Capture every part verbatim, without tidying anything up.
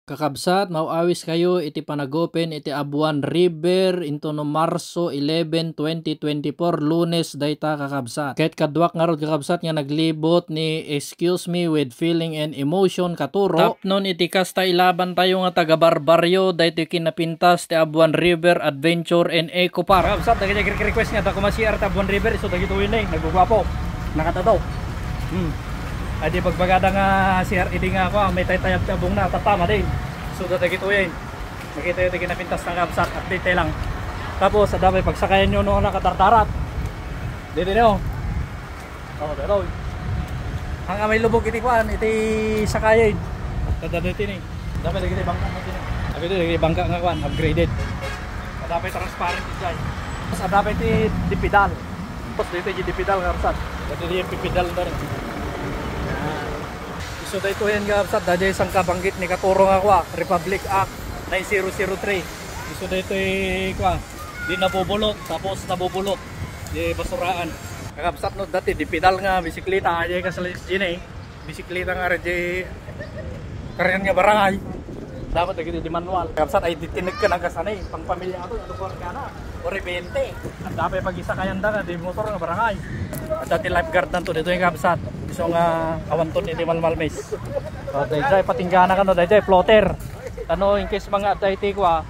Kakabsat, maw-awis kayo iti panagopen iti Abuan River intono Marso eleven, twenty twenty-four, Lunes dayta, kakabsat. Ket kaduak ngarud, kakabsat, nga naglibot ni Excuse Me with Feeling and Emotion, Katuro. Tapnon iti kasta, ilaban tayo nga taga-Barbarrio daytoy kinapintas ti Abuan River Adventure and Eco Park. Kakabsat, dagiti nag-request nga adda koma C R ti Abuan River, isu dagitoy ni, nagguguapo. Nakatadaw. Hmm. Adi bagbagada nga C R idi nga ako, may taytayab ti abongna, tatama din. So, dagitoy. Makita yo ti kinapintas na, kakabsat, update tayo lang. Tapos, adda pay pagsakayan yo no, nakadardarat. Dito nyo. Oh, daloy. Ang amay lubog iti kuan, iti sakayan. Kada dito ni. Dapat lagi bangka na dito. Abi dito, lagi bangka nga kuan, upgraded. Dapat transparent iti. Tapos, dapat iti di pedal. Tapos dito, di pedal nga, kakabsat. Dito, di pedal na rin. Isu daytoy yan, kakabsat, daytoy sangkabanggit ni Katuro nga kua, Republic Act nine zero zero three. Isu daytoy kua, di nabubulok, tapos nabubulok, di basuraan. Kakabsat no, dati di pedal nga bisikleta, ay kasali ini, bisikleta nga ready, karian nga barangay. Dapat lagi di manual. Kakabsat, ay di tinagkan ang kasani, pang pamilya ato, ano ko, kana. Uri bente. Adda pay pagisakayan da nga, di motor nga barangay. Adda ti lifeguard nanto dito yung kabsat. Isu nga awanton iti malmalmis. O, dayjay, patinggana kano, dayjay, floater. Kano, in case mga adda iti kua,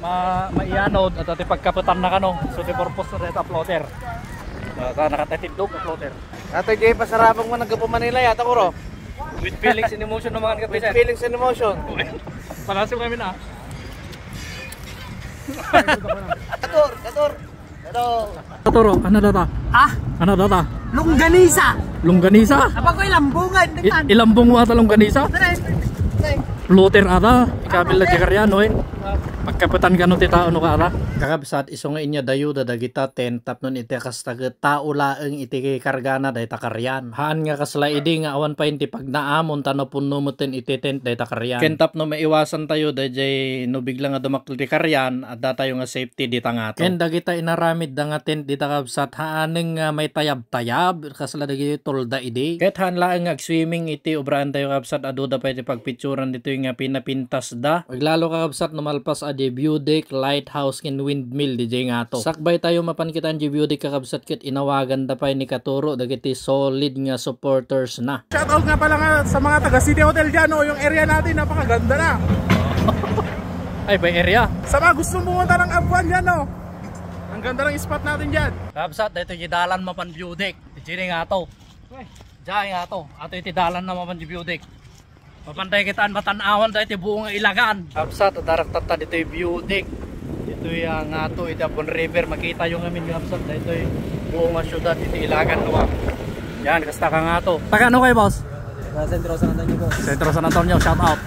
ma-, maianod, adda ti pagkapetan na kano. So, ti purpose na dito, floater. O, ta, nakatatindog, floater. Ate Jay, pasarabang man, naggapu Manila yata, kuro. With feelings and emotion naman, With feelings and emotion. Palaso kami na. Katur, katur. Hello. Katuro, ano data? Ha? Ano data? Longganisa. Longganisa? Apa ko ilambungan, I-, ilambong mo ata longganisa? Tara, tara. Floater ata. Ikabil na di karian, no, eh? Pagkapetan kano ti tao, no, ka ata? Kakabsat, isu nga inya dayo da dagita tent tapno iti kasta ket tao laeng iti kargana dayta karian. Haan nga kasla idi nga awan pay ti pagnaamon ta napunno metten iti tent dayta karian. Ken tapno maiwasan tayo dayjay no bigla nga dumakkel ti karian, adda tayo nga safety dita ngato. Ken dagita inaramid da nga tent dita, kabsat, haanen nga maitayab-tayab kasla dagiti tolda idi. Ket haan laeng nga agswimming iti obraan tayo, kabsat, adu da pay ti pagpitsuran ditoy nga pinapintas da. Aglalo, kakabsat, no malpas a di view deck, lighthouse, ken windmill diay ngato. Sakbay tayo mapan kitaan di view deck, kakabsat, ket inawagan da pay ni Katuro dagiti solid nga supporters na. Shout out nga pala nga sa mga taga City Hotel dyan, no? Yung area natin, napakaganda na. Ay, by area? Sa mga gustong pumunta ng Abuan dyan, no? Ang ganda ng spot natin dyan. Kabsat, dito yung dalan mapan view deck. Diay ngato. Diay ngato. Ato iti dalan na mapan view deck. Mapantay kitaan matan-awan da iti buong nga Ilagan. Kabsat, adarak tatta ditoy view deck. Ditoy, ah, ngato iti Abuan River. Makita yo ngamin, kabsat, daytoy buong nga syudad iti Ilagan, no? Yan, kasta ka ngato. Taga ano kayo, boss? Taga Centro San Antonio, boss. Centro San Antonio, shout out.